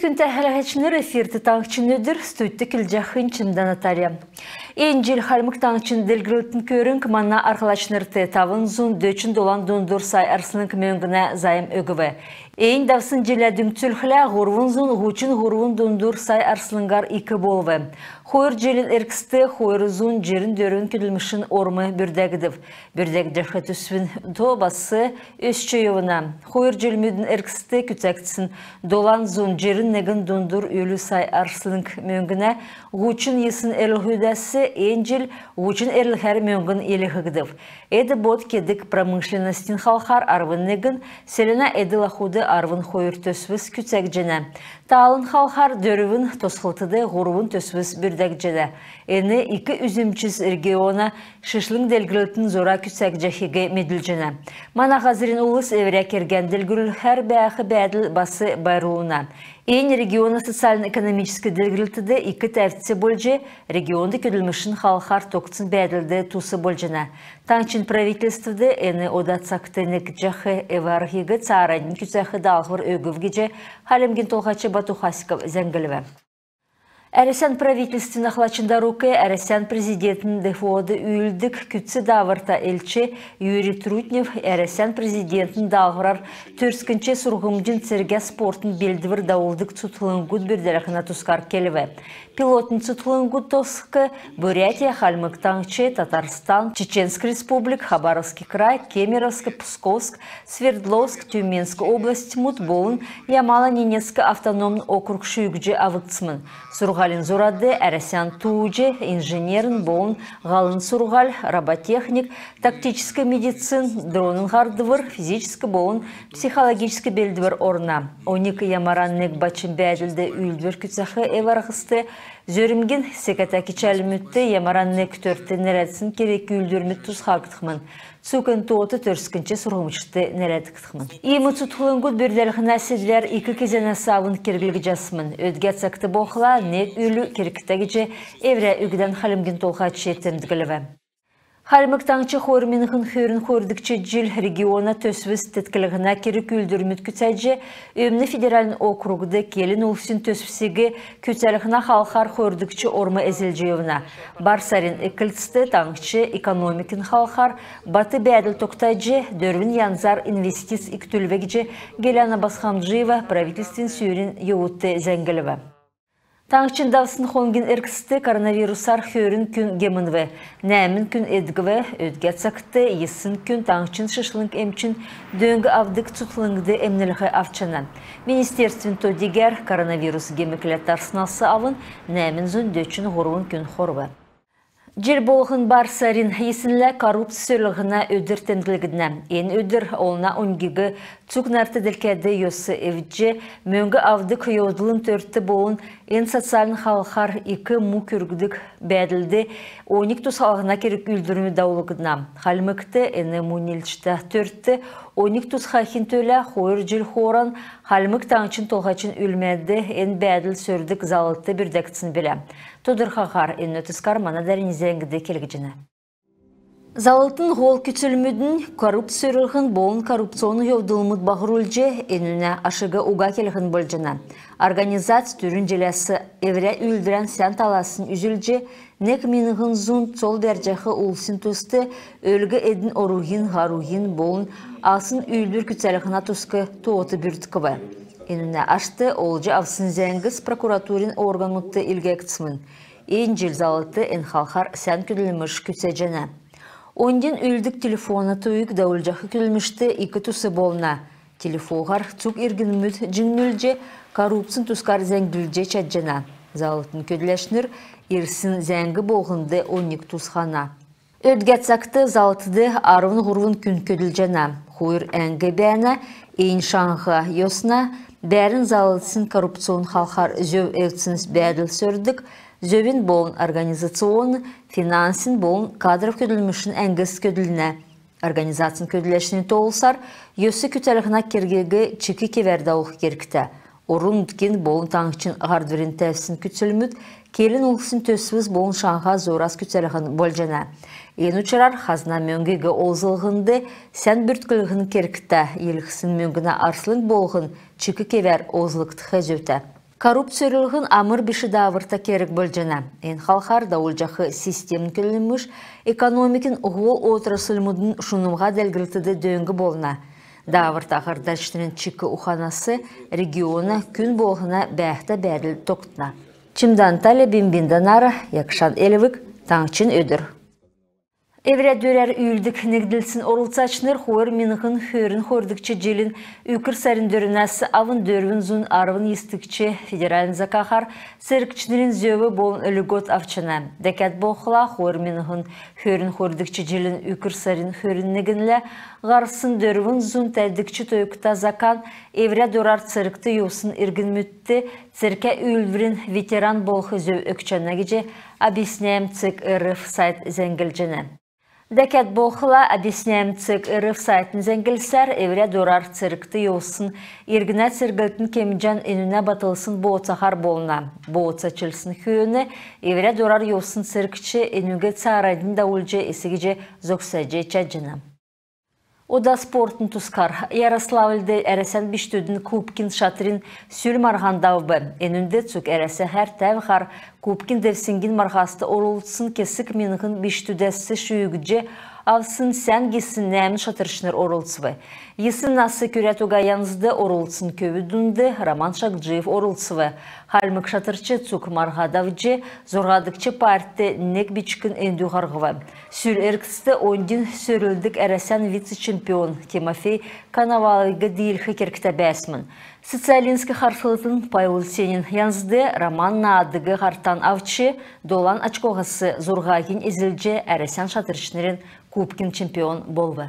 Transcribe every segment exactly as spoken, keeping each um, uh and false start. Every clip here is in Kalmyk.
Күндтә хәләһәчнр, эфирт «Таңһчин өдр», студьд келҗәхнь Чимдә Наталья. Эн җил Хальмг Таңһчин делгрлтин көрңг мана арһлачнрт тавн зун дөчн долан дундур сай арслң мөңгнә займ өгв. Эн давсн җиллә дүңцүлхлә, һурвн зун һучн һурвн дундур сай арслңгар ик болв. Хойр җилин эргцд хойр зун җирн дөрвн көдлмшин орм бүрдәгдв. Бүрдәгдҗәх төсвин то бас өсч йовна. Хойр җилмүдин эргцд күцәгдсн долан зун җирн негн дундур үлү сай арслң мөңгнә һучн йисн эрлһүдәс эн җил һучн эрлһәр мөңгн йилһгдв. Эд-бод кедг промышленностин халхар арвн негн, селәнә эдл-ахуд арвн хойр төсвс күцәгдҗәнә. Таалын халхар дөрвн, тосхлтд һурвн төсвс бүрдәгдҗәнә. Эн ик үзмҗс региона шишлң делгрлтин зура күцәгдҗәхиг медүлҗәнә. Мана һазрин улс эврә кергән делгрүлхәр бәәх бәәдл бас байрлулна. Эн региона социальн-экономическ делгрлтд ик тәвц болҗ, регионд көдлмшин халхар тогтсн бәәдлд тус болҗана. Таңһчин правительствд эн ода цагт некҗәх эв-арһиг цааранднь күцәх даалһвр өгв гиҗ Хальмгин Толһач Бату Хасиков зәңглв. Әрәсән правительствин ахлачин дарук Әрәсән президентин ДФО-д үүлддг күцц дааврта элч Юрий Трутнев Әрәсән президентин даалһврар төрскнч сурһмҗин цергә-спортын белдвр давулдг цутхлңгуд бүрдәлһнә тускар келв. Пилотн цутхлңгуд тосхд Бурятия, Хальмг Таңһч, Татарстан, Чеченск Республик, Хабаровск край, Кемеровск, Псковск, Свердловск, Тюменск областьмуд болн Ямало-Ненецк автономн округ шүүҗ авгдсмн. Сурһулин зурад Әрәсән тууҗ, инженерн болн һалын сурһуль, роботехник, тактическ медицин, дронын һардвр, физическ болн психологическ белдвр орна. Оньг ямаран нег бачм бәәдлд үүлдвр күцәх эв-арһст, зөрмгин, секәтә кичәлмүдт ямаран нег төрт нерәдсн керг-үүлдврмүд тусхагдхмн. Цуг эн тоот төрскнч сурһмҗд нерәдгдхмн. Иим цутхлңгуд бүрдәлһнә седвәр ик кезәнәс авн керглгдҗәсмн. Өдгә цагт болхла нег үлү кергтә гиҗ эврә үгдән Хальмгин Толһач темдглв. Хальмг Таңһч хойр миңһн хөрн хойрдгч җил региона төсвс тетклһнә керг-үүлдврмүд күцәҗ, Өмн федеральн округд келн улсин төсвсиг күцәлһнә халхар хойрдгч орм эзлҗ йовна. Бар сарин эклцд таңһч экономикин халхар бат бәәдл тогтаҗ, дөрвн янзар инвестиц икдүлв гиҗ Геляна Босхомджиева правительствин сүүрин йовудт зәңглв. Таңһчин давсн хонгин эргцд коронавирусар хөрн күн гемнв, нәәмн күн эдгв. Өдгә цагт йисн күн таңһчин шишлң эмчин дөң авдг цутхлңд эмнлһ авчана. Министерствин то-дигәр коронавирус гем экләд тарснас авн нәәмн зун дөчн һурвн күн хорв. Җил болһн бар сарин йиснлә коррупц сөрлһнә өдр темдглгднә. Эн өдр олна оньгиг цуг нарт делкәд йос эвдҗ, мөңг авдг йовдлын төрт болн эн социальн халхар ик му күргдг бәәдлд оньг тусхалһна керг-үүлдврмүд давулгдна. Хальмгт эн му нилчтә төрт оньг тусхахин төлә хойр җил хооран Хальмг Таңһчин Толһачин үлмәд эн бәәдл сөрдг заллт бүрдәгдсн билә. Тодрхаһар энүнә тускар мана дарани зәңгд келгдҗәнә. Заллтын һол күцлмүднь коррупц сөрлһн болн коррупционн йовдлмуд баһрулҗ, энүнә ашиг уга келһн болҗана. Организац түрүн җиләс эврә үүлдврән сән таласн үзүлҗ, нег миңһн зун цол бәрҗәх улсин туст өлг-эдин оруһин, һаруһин болн авсн үүлдвр күцәлһнә туск тоот бүрткв. Энүнә ашт олҗ авсн зәңгс прокуратурин органмудт илгәгдсмн. Эн җил заллт эн халхар сән көдлмш күцәҗәнә. Оньдин үүлддг телефона туйг давулҗах көдлмшт ик тус болна. Телефоһар цуг иргнмүд җиңнүлҗ, коррупцин тускар зәңглҗ чадҗана. Заллтын көдләчнр ирсн зәңг болһнд оньг тусхана. Өдгә цагт заллтд арвн һурвн күн көдлҗәнә. Хойр әңг бәәнә, эн шаңһа йосна, бәәрн заллсн коррупционн халхар зөв эвдсн бәәдл сөрдг, зөвин болн организационн, финансин болн кадров көдлмшин әңгс көдлнә. Организацин көдләчнрин тоолсар, йос күцәлһнә кергиг чик кевәр давулх кергтә. Орн-нутгин болн таңһчин һардврин тәвсн күцлмүд келн улсин төсвс болн шаңһа зурас күцәлһн болҗана. Эн учрар хазна мөңгиг олзллһнд сән бүртклһн кергтә. Йилһсн мөңгнә арслң болһн чик кевәр олзлгдх зөвтә. Коррупц сөрлһн амр биш дааврта керг болҗана. Эн халхар давулҗах системн көдлмш экономикин һол отрасльмудын шунмһа делгрлтд дөң болна. Дааврта һардачнрин чик уханас региона күн болһна бәәхтә бәәдл тогтна. Чимдән Таля, Бимбин Данара, Якшан Элвг, Таңһчин өдр. Эврә дөрәр үүлддг негдлсин орлцачнр хойр миңһн хөрн хойрдгч җилин үкр сарин дөрвнәс авн дөрвн зун арвн йисдгч федеральн закаһар цергчнрин зөв болн льгот авчана. Дәкәд болхла, хойр миңһн хөрн хойрдгч җилин үкр сарин хөрн негнлә һарсн дөрвн зун тәвдгч тойгта закан эврә дурар цергт йовсн иргнмүдт цергә үүлдврин ветеран болх зөв өгчәнә гиҗ Объясняем цег РФ сайт зәңглҗәнә. Дәкәд болхла, Объясняем цег РФ сайтын зәңглсәр, эврә дурар цергт йовсн иргнә церглтин кемҗән энүнә батлсн бооцаһар болна. Бооца чилсн хөөн эврә дурар йовсн цергч энүг цааранднь давулҗ эс гиҗ зогсаҗ чадҗана. Ода спортын тускар. Ярославльд Әрәсән бичкдүдин кубкин шатрин сүл марһан давв. Энүнд цуг Әрәсәһәр тәв һар кубкин девсңгин марһаст орлцсн кесг миңһн бичкдүдәс шүүҗ авсн сән гисн нәәмн шатрчнр орлцв. Йисн нас күрәд уга янзд орлцсн көвүд дунд Роман Шагджиев орлцв. Хальмг шатрч цуг марһа давҗ, зурһадгч парт нег бичкн эндү һарһв. Сүл эргцд оньдин сөрлдг Әрәсән вице-чемпион Тимофей Коноваловиг диилх кергтә бәәсмн. Сцеплинск харслтын Павел Сенин янзд Роман наадыг һартан авч, долан очкоһас зурһаннь эзлҗ, Әрәсән шатрчнрин кубкин чемпион болв.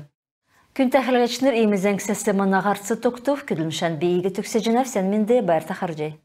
Күндтә хәләгчнр, иим зәңгсәс мана һарц тогтв. Көдлмшән би иигәд төгсәҗәнәв. Сән менд, байрта харһий.